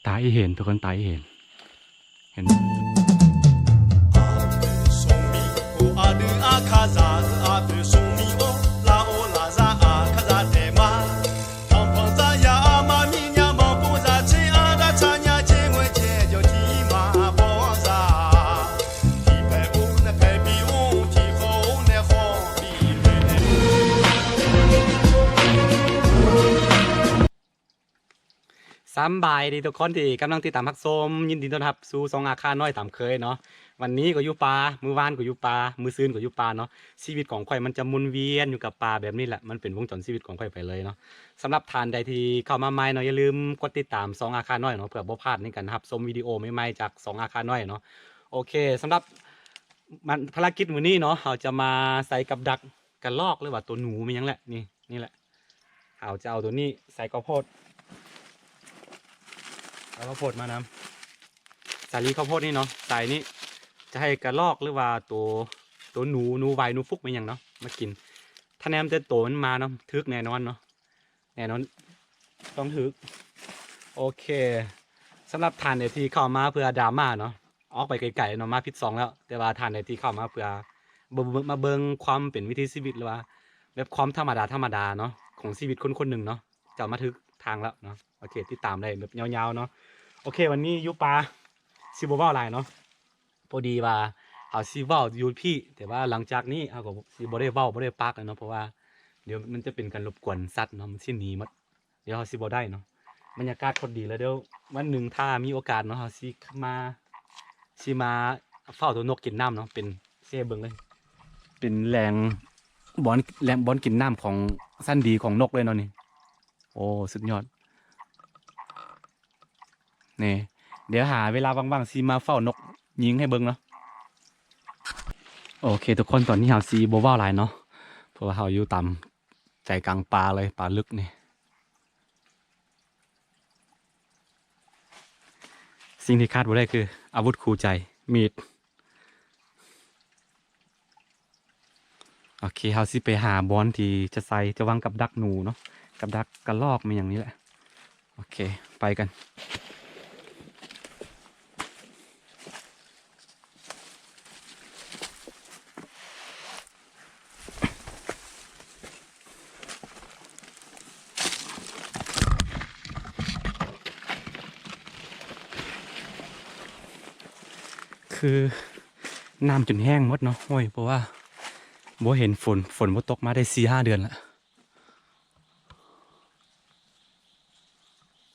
ຕາອີ່ເຫັນ ທຸກຄົນ ຕາອີ່ເຫັນ ເຫັນ. ສຳບາຍດີທຸກຄົນທີ່ກຳລັງຕິດຕາມຮັບຊົມ, ຍິນດີຕ້ອນຮັບສູ່ຊ່ອງອາຄານ້ອຍຕາມເຄີຍເນາະ. ວັນນີ້ກໍຢູ່ປ່າ, ມື້ວານກໍຢູ່ປ່າ, ມື້ຊືນກໍຢູ່ປ່າເນາະ. ຊີວິດຂອງຂ້ອຍມັນຈະໝູນວຽນຢູ່ກັບປ່າແບບນີ້ແຫຼະ, ມັນເປັນວົງຈອນຊີວິດຂອງຂ້ອຍໄປເລີຍເນາະ. ສຳລັບທ່ານໃດທີ່ເຂົ້າມາໃໝ່ເນາະ, ຢ່າລືມກົດຕິດຕາມຊ່ອງອາຄານ້ອຍເນາະ, ເພື່ອບໍ່ພາດໃນການຮັບຊົມວິດີໂອໃໝ່ໆຈາກຊ່ອງອາຄານ້ອຍເນາະ. ໂອເຄ, ສຳລັບມັນ ພາລະກິດມື້ນີ້ເນາະ, ເຮົາຈະມາໃສ່ກັບດັກກະລອກ ຫຼືວ່າຕົວໜູແມ່ນຫຍັງແຫຼະ, ນີ້ ນີ້ແຫຼະ. ເຮົາຈະເອົາຕົວນີ້ໃສ່ເຂົ້າໂພດ, ເອົາເຂົ້າໂພດມານຳ. ສາລີເຂົ້າໂພດນີ້ເນາະ, ໃສ່ນີ້ ຈະໃຫ້ກະລອກ ຫຼືວ່າໂຕ ໂຕໜູ, ໜູໄວ ໜູຟຸກ ແມ່ນຫຍັງເນາະ ມາກິນ. ຖ້າແນມແຕ່ໂຕມັນມາເນາະ, ຖືກແນ່ນອນເນາະ, ແນ່ນອນ ຕ້ອງຖືກ. ໂອເຄ, ສຳລັບທ່ານໃດທີ່ເຂົ້າມາເພື່ອດຣາມາເນາະ, ອອກໄປໄກໆເນາະ, ມາຜິດຊ່ອງແລ້ວ. ແຕ່ວ່າທ່ານໃດທີ່ເຂົ້າມາເພື່ອ ເບິ່ງ ມາເບິ່ງຄວາມເປັນວິຖີຊີວິດ ຫຼືວ່າແບບຄວາມທຳມະດາ ທຳມະດາເນາະ ຂອງຊີວິດຄົນຄົນໜຶ່ງເນາະ, ເຈົ້າມາຖືກທາງແລ້ວເນາະ. ໂອເຄ, ຕິດຕາມໄດ້ແບບຍາວໆເນາະ. ໂອເຄ, ວັນນີ້ຢູ່ປ່າ ຊິບໍ່ເວົ້າຫຼາຍເນາະ, ພໍດີວ່າເຮົາຊິເວົ້າຢູ່ພີ້, ແຕ່ວ່າຫຼັງຈາກນີ້ເຮົາກໍຊິບໍ່ໄດ້ເວົ້າ ບໍ່ໄດ້ປາກແລ້ວເນາະ, ເພາະວ່າດຽວມັນຈະເປັນການລົບກວນສັດເນາະ, ມັນຊິໜີໝົດ. ດຽວເຮົາຊິບໍ່ໄດ້ເນາະ. ບັນຍາກາດໂຄດດີເລີຍ. ດຽວວັນໜຶ່ງຖ້າມີໂອກາດເນາະ, ເຮົາຊິມາ ຊິມາເຝົ້າໂຕນົກກິນນ້ຳເນາະ, ເປັນ ຊິໃຫ້ເບິ່ງເລີຍ, ເປັນແຫຼ່ງ ບ່ອນ ແຫຼ່ງບ່ອນກິນນ້ຳຂອງ ຊັ້ນດີຂອງນົກເລີຍເນາະນີ້. ໂອ້ ສຸດຍອດ. ນີ້ ດຽວຫາເວລາວ່າງໆ ຊິມາເຝົ້ານົກຍິງໃຫ້ເບິ່ງເນາະ. ໂອເຄທຸກຄົນ, ຕອນນີ້ເຮົາຊິບໍ່ເວົ້າຫຼາຍເນາະ, ເພາະວ່າເຮົາຢູ່ຕາມໃຈກາງປ່າເລີຍ, ປ່າລຶກນີ້. ສິ່ງທີ່ຂາດບໍ່ໄດ້ຄືອາວຸດຄູ່ໃຈ ມີດ. ໂອເຄ, ເຮົາຊິໄປຫາບ່ອນທີ່ຈະໃສ່ ຈະວາງກັບດັກໜູເນາະ, ກັບດັກກະລອກແມ່ນຫຍັງນີ້ແຫຼະ. ໂອເຄ, ໄປກັນ. ຄືນ້ຳຈົນແຫ້ງໝົດເນາະ. ໂອ້ຍ, ເພາະວ່າບໍ່ເຫັນຝົນ, ຝົນບໍ່ຕົກມາໄດ້ສີ່ຫ້າເດືອນລະ.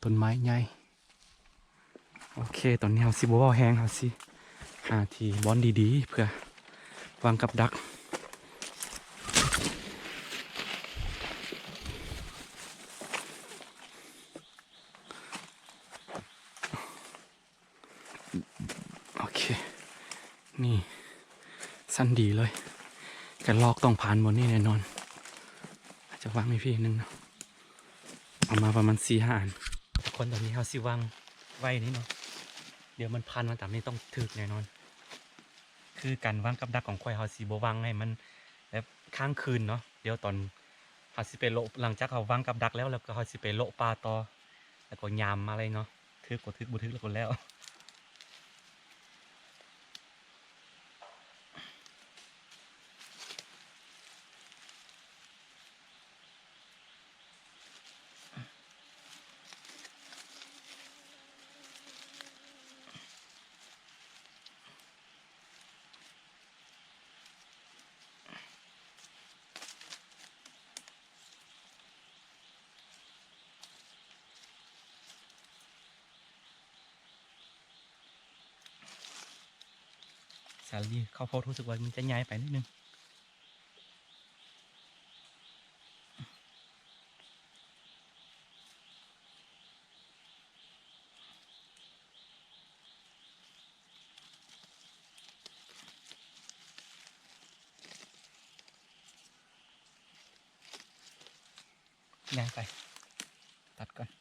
ຕົ້ນໄມ້ໃຫຍ່. ໂອເຄ, ຕອນນີ້ເຮົາຊິບໍ່ເວົ້າແຮງ, ເຮົາຊິຫາທີ່ບ່ອນດີໆ ເພື່ອວາງກັບດັກ. ໂອເຄ, ນີ້ຊັ້ນດີເລີຍ, ກະລອກຕ້ອງຜ່ານບ່ອນນີ້ແນ່ນອນ. ອາດຈະວາງໃຫ້ພີ້ໜຶ່ງເນາະ, ເອົາມາປະມານສີ່ຫ້າອັນ. ທຸກຄົນ, ຕອນນີ້ເຮົາຊິວາງໄວ້ນີ້ເນາະ, ດຽວມັນຜ່ານມາຕາມນີ້ຕ້ອງຖືກແນ່ນອນ. ຄືການວາງກັບດັກຂອງຂ້ອຍ, ເຮົາຊິບໍ່ວາງໃຫ້ມັນແບບຄ້າງຄືນເນາະ. ດຽວຕອນເຮົາຊິໄປເລາະ, ຫຼັງຈາກເຮົາວາງກັບດັກແລ້ວ, ແລ້ວກໍເຮົາຊິໄປເລາະປ່າຕໍ່, ແລ້ວກໍຍາມມາເລີຍເນາະ. ຖືກກໍຖືກ, ບໍ່ຖືກແລ້ວກໍແລ້ວ. ສາລີ ເຂົ້າໂພດຮູ້ສຶກວ່າມັນຈະໃຫຍ່ໄປໜ້ອຍໜຶ່ງ. ຍ້າຍໄປ ຕັດກ່ອນ. ໂ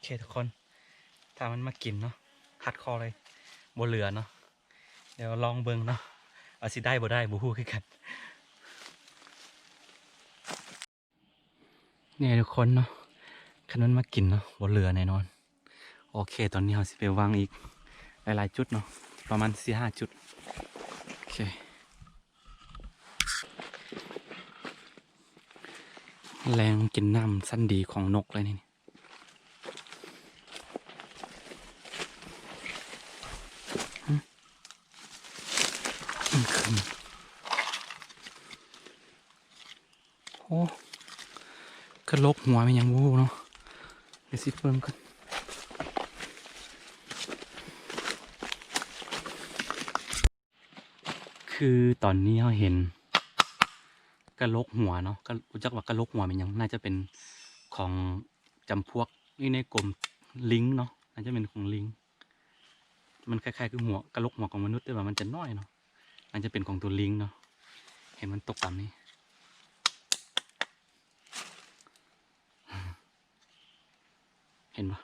ເຄທຸກຄົນ ຖ້າມັນມາກິນເນາະ ຮັດຄໍເລີຍ ບໍ່ເຫຼືອເນາະ. ດຽວລອງເບິ່ງເນາະ ວ່າຊິໄດ້ບໍ່ໄດ້ ບໍ່ຮູ້ຄືກັນ. ນີ້ທຸກຄົນເນາະ ຄັນມັນມາກິນເນາະ ບໍ່ເຫຼືອແນ່ນອນ. ໂອເຄ ຕອນນີ້ເຮົາຊິໄປວາງອີກຫຼາຍໆຈຸດເນາະ ປະມານສີ່ຫ້າຈຸດ. ໂອເຄ ແຫຼ່ງກິນນ້ຳຊັ້ນດີຂອງນົກເລີຍນີ້. ໂອ້ ກະໂຫຼກຫົວແມ່ນຫຍັງບໍ່ຮູ້ເນາະ ດຽວຊິເບິ່ງກ່ອນ. ຄືຕອນນີ້ເຮົາເຫັນກະໂຫຼກຫົວເນາະ ກະ ຮູ້ຈັກວ່າກະໂຫຼກຫົວແມ່ນຫຍັງ? ໜ້າຈະເປັນຂອງຈຳພວກ ຢູ່ໃນກົມລິງເນາະ ໜ້າຈະເປັນຂອງລິງ. ມັນຄ້າຍໆຄືຫົວ ກະໂຫຼກຫົວຂອງມະນຸດ ແຕ່ວ່າມັນຈະນ້ອຍເນາະ ໜ້າຈະເປັນຂອງຕົວລິງເນາະ. ເຫັນມັນຕົກຕາມນີ້ ເຫັນບໍ່?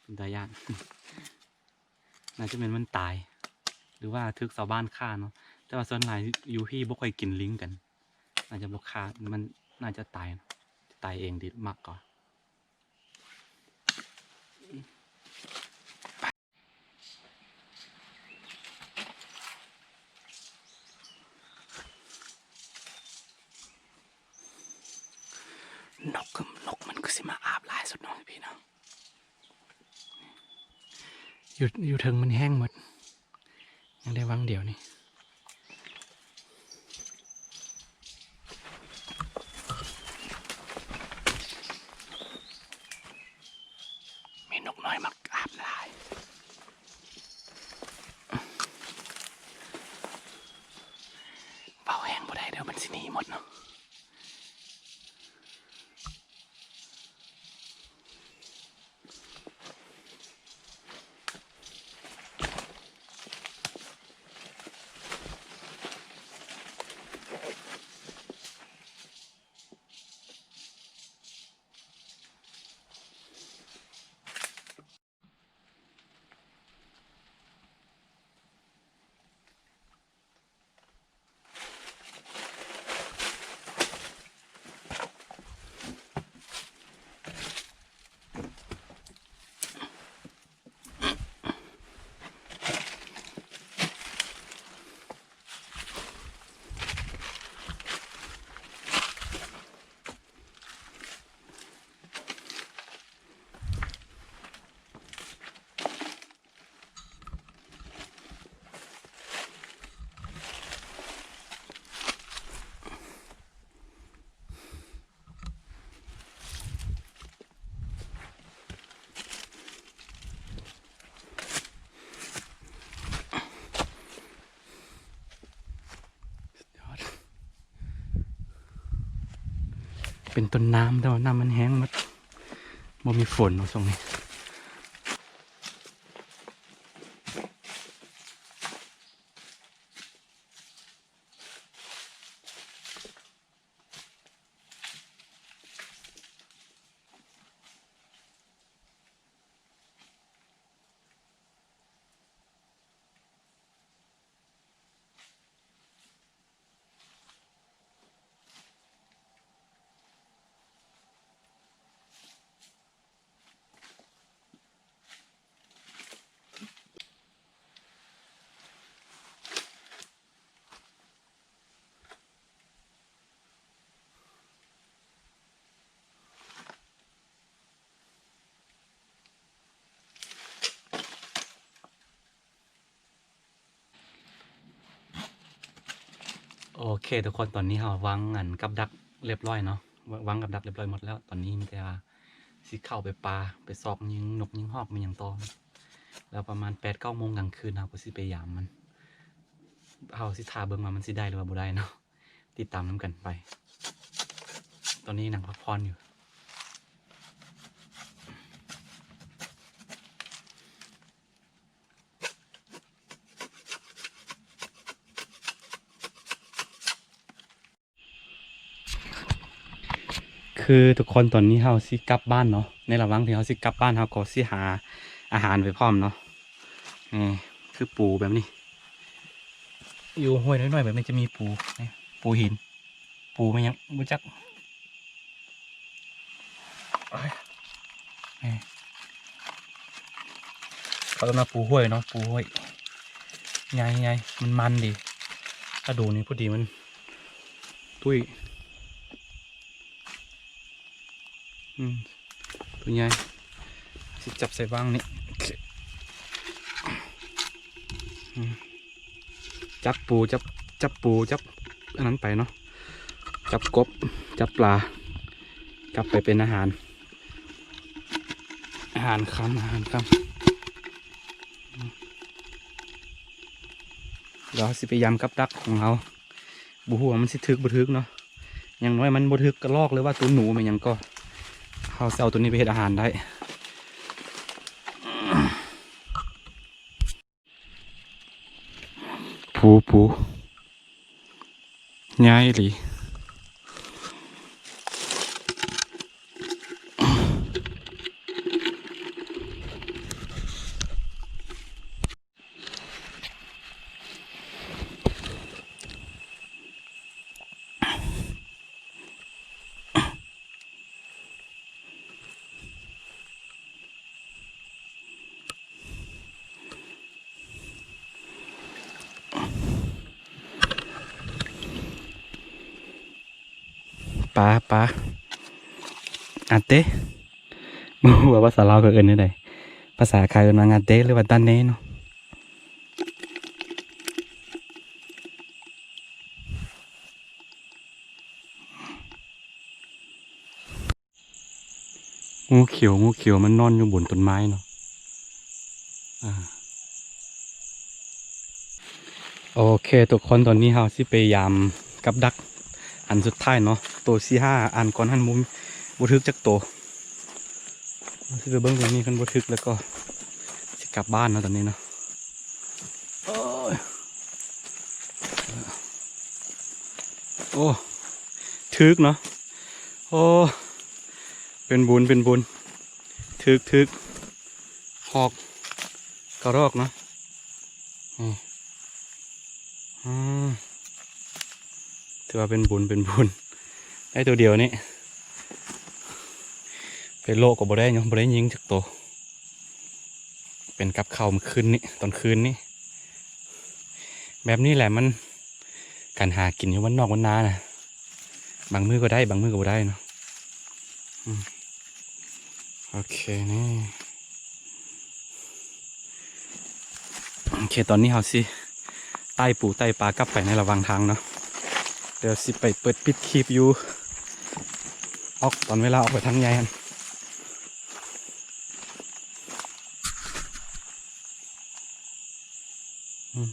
ເປັນຕາຢ້ານ ໜ້າຈະແມ່ນມັນຕາຍ ຫຼືວ່າຖືກຊາວບ້ານຂ້າເນາະ. ແຕ່ວ່າສ່ວນຫຼາຍຢູ່ພີ້ບໍ່ຄ່ອຍກິນລິງກັນ ໜ້າຈະບໍ່ຂ້າ ມັນໜ້າຈະຕາຍ ຕາຍເອງດີມາກກວ່າ. ນົກ ນົກມັນຄືຊິມາອາບຫຼາຍສຸດເນາະພີ່ເນາະ. ຢູ່ ຢູ່ເທິງມັນແຫ້ງໝົດ ຍັງໄດ້ວັງດຽວນີ້. ມີນົກນ້ອຍມັກອາບຫຼາຍ ເວົ້າແຮງບໍ່ໄດ້ເດີ ມັນຊິໜີໝົດເນາະ. ເປັນຕົ້ນນ້ຳ ແຕ່ວ່ານ້ຳມັນແຫ້ງໝົດ ບໍ່ມີຝົນເນາະຊ່ວງນີ້. ໂອເຄທຸກຄົນ ຕອນນີ້ເຮົາວາງອັນກັບດັກຮຽບຮ້ອຍເນາະ ວາງກັບດັກຮຽບຮ້ອຍໝົດແລ້ວ. ຕອນນີ້ມີແຕ່ວ່າຊິເຂົ້າໄປປ່າ ໄປຊອກຍິງນົກຍິງຮອກແມ່ນຫຍັງຕໍ່ ແລ້ວປະມານແປດເກົ້າໂມງກາງຄືນ ເຮົາກໍຊິໄປຢາມມັນ. ເຮົາຊິຖ້າເບິ່ງວ່າມັນຊິໄດ້ ຫຼືວ່າບໍ່ໄດ້ເນາະ ຕິດຕາມນຳກັນໄປ. ຕອນນີ້ນັ່ງພັກຜ່ອນຢູ່. ຄື ຄືທຸກຄົນ ຕອນນີ້ເຮົາຊິກັບບ້ານເນາະ. ໃນລະຫວ່າງທີ່ເຮົາຊິກັບບ້ານ ເຮົາກໍຊິຫາອາຫານໄວ້ພ້ອມເນາະ. ນີ້ຄືປູແບບນີ້ ຢູ່ຫ້ວຍນ້ອຍໆແບບນີ້ຈະມີປູ ນີ້ ປູຫີນ ປູແມ່ນຫຍັງບໍ່ຈັກ. ເຂົາເອີ້ນວ່າປູຫ້ວຍເນາະ ປູຫ້ວຍ ໃຫຍ່ໆ ມັນໆ ດີ. ຖ້າດູນີ້ພໍດີມັນຕຸ້ຍ ອືມ ຕົວໃຫຍ່ ຊິຈັບໃສ່ຫວ່າງນີ້ ອືມ. ຈັບປູ ຈັບ ຈັບປູ ຈັບອັນນັ້ນໄປເນາະ ຈັບກົບ ຈັບປາ ກັບໄປເປັນອາຫານ ອາຫານຄ່ຳ ອາຫານຄ່ຳ. ດຽວເຮົາຊິໄປຢາມກັບດັກຂອງເຮົາ ບໍ່ຮູ້ວ່າມັນຊິຖືກບໍ່ຖືກເນາະ. ຢ່າງໜ້ອຍມັນບໍ່ຖືກກະລອກ ຫຼືວ່າໂຕໜູແມ່ນຫຍັງກໍ ເຮົາຊິເອົາໂຕນີ້ໄປເຮັດອາຫານໄດ້. ປູ ປູ ໃຫຍ່ອີ່ຫຼີ. ປາ ປາ ອາເຕ ບໍ່ຮູ້ວ່າພາສາລາວເຂົາເອີ້ນແນວໃດ ພາສາໄທເອີ້ນວ່າງາເຕ ຫຼືວ່າຕາເນເນາະ. ງູຂຽວ ງູຂຽວມັນນອນຢູ່ບົນຕົ້ນໄມ້ເນາະ. ອາ ໂອເຄ ທຸກຄົນ ຕອນນີ້ເຮົາຊິໄປຢາມກັບດັກອັນສຸດທ້າຍເນາະ. ໂຕສີ່ຫ້າອັນກ່ອນຫັ້ນບໍ່ ບໍ່ຖືກຈັກໂຕ. ເຮົາຊິໄປເບິ່ງຕົງນີ້ ຄັນບໍ່ຖືກແລ້ວກໍຊິກັບບ້ານເນາະ ຕອນນີ້ເນາະ. ໂອ້ຍ ໂອ້ ຖືກເນາະ. ໂອ້ ເປັນບຸນ ເປັນບຸນ ຖືກ ຖືກ ຮອກ ກະຮອກເນາະ. ນີ້ ອືມ ຖືວ່າເປັນບຸນ ເປັນບຸນ ໄດ້ໂຕດຽວນີ້. ໄປໂລະກໍບໍ່ໄດ້ເນາະ ບໍ່ໄດ້ຍິງຈັກໂຕ. ເປັນກັບເຂົ້າມື້ຄືນນີ້ ຕອນຄືນນີ້. ແບບນີ້ແຫຼະ ມັນ ການຫາກິນຢູ່ບ້ານນອກບ້ານນານະ ບາງມື້ກໍໄດ້ ບາງມື້ກໍບໍ່ໄດ້ເນາະ. ອືມ ໂອເຄ ນີ້ ໂອເຄ ຕອນນີ້ເຮົາຊິໄຕ່ປູໄຕ່ປາກັບໄປໃນລະຫວ່າງທາງເນາະ. ດຽວຊິໄປເປີດປິດຄລິບຢູ່ ອອກຕອນເວລາອອກໄປທາງໃຫຍ່ຫັ້ນ. ອືມ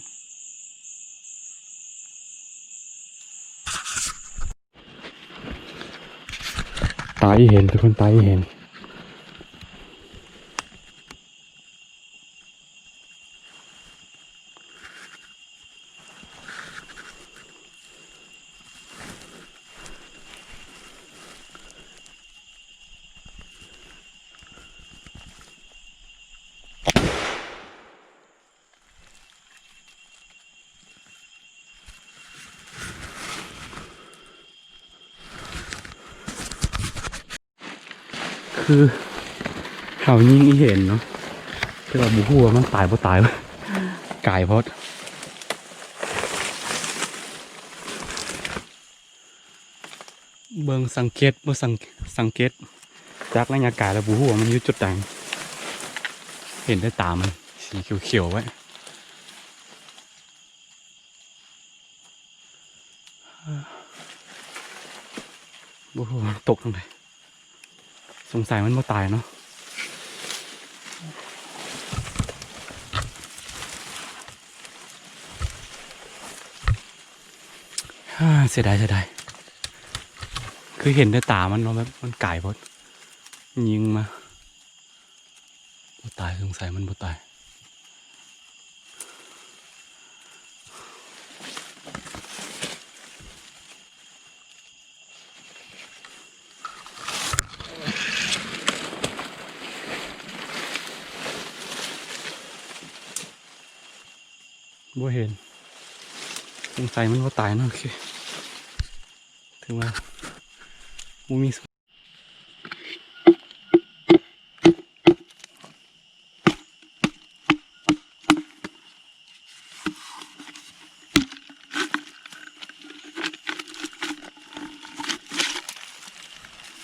ຕາອີ່ເຫັນ ທຸກຄົນ ຕາອີ່ເຫັນ. ຄືເຮົາຍິງອີ່ເຫັນເນາະ ແຕ່ວ່າບໍ່ຮູ້ວ່າມັນຕາຍບໍ່ຕາຍ ອືມ ກາຍໂພດ. ເບິ່ງ ສັງເກດ ເບິ່ງ ສັງ ສັງເກດຈາກໄລຍະໄກແລ້ວ ບໍ່ຮູ້ວ່າມັນຢູ່ຈຸດໃດ ເຫັນແຕ່ຕາມັນສີຂຽວໆໄວ້. ບໍ່ຮູ້ວ່າມັນຕົກທາງໃດ. ສົງໄສມັນບໍ່ຕາຍເນາະ. ເສຍດາຍ ເສຍດາຍ ຄືເຫັນແຕ່ຕາມັນເນາະ ແບບມັນກາຍໂພດ ຍິງມາ ບໍ່ຕາຍ ສົງໄສມັນບໍ່ຕາຍ. ບໍ່ເຫັນ ສົງໄສມັນບໍ່ຕາຍເນາະ. ໂອເຄ ຖືວ່າບໍ່ມີ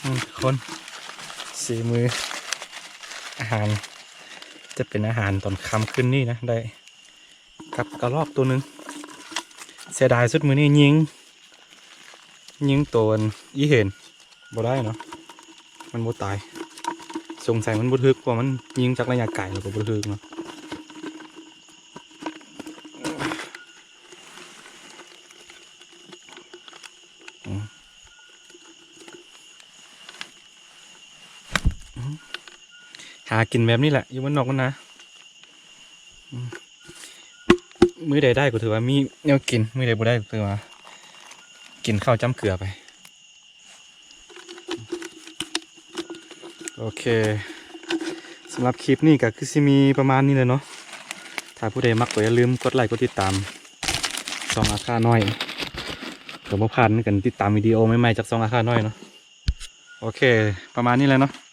ອືມ ທຸກຄົນ ສີມືອາຫານ ຈະເປັນອາຫານຕອນຄ່ຳຄືນນີ້ນະ ໄດ້ກັບກະລອກໂຕໜຶ່ງ. ເສຍດາຍສຸດມື້ນີ້ຍິງ ຍິງໂຕອັນອີເຫັນ ບໍ່ໄດ້ເນາະ ມັນບໍ່ຕາຍ. ສົງໄສມັນບໍ່ຖືກ ເພາະວ່າມັນຍິງຈາກໄລຍະໄກ ແລ້ວກໍບໍ່ຖືກເນາະ. ອືມ ອືມ ຫາກິນແບບນີ້ແຫຼະ ຢູ່ບ້ານນອກບ້ານນາ. ອືມ ມື້ໃດໄດ້ກໍຖືວ່າມີແນວກິນ ມື້ໃດບໍ່ໄດ້ກໍຖືວ່າກິນເຂົ້າຈ້ຳເກືອໄປ. ໂອເຄ ສຳລັບຄລິບນີ້ກໍຄືຊິມີປະມານນີ້ແຫຼະເນາະ. ຖ້າຜູ້ໃດມັກກໍຢ່າລືມກົດໄລກົດຕິດຕາມຊ່ອງອາຄານ້ອຍ ເພື່ອບໍ່ພາດໃນການຕິດຕາມວິດີໂອໃໝ່ໆຈາກຊ່ອງອາຄານ້ອຍເນາະ. ໂອເຄ ປະມານນີ້ແຫຼະເນາະ.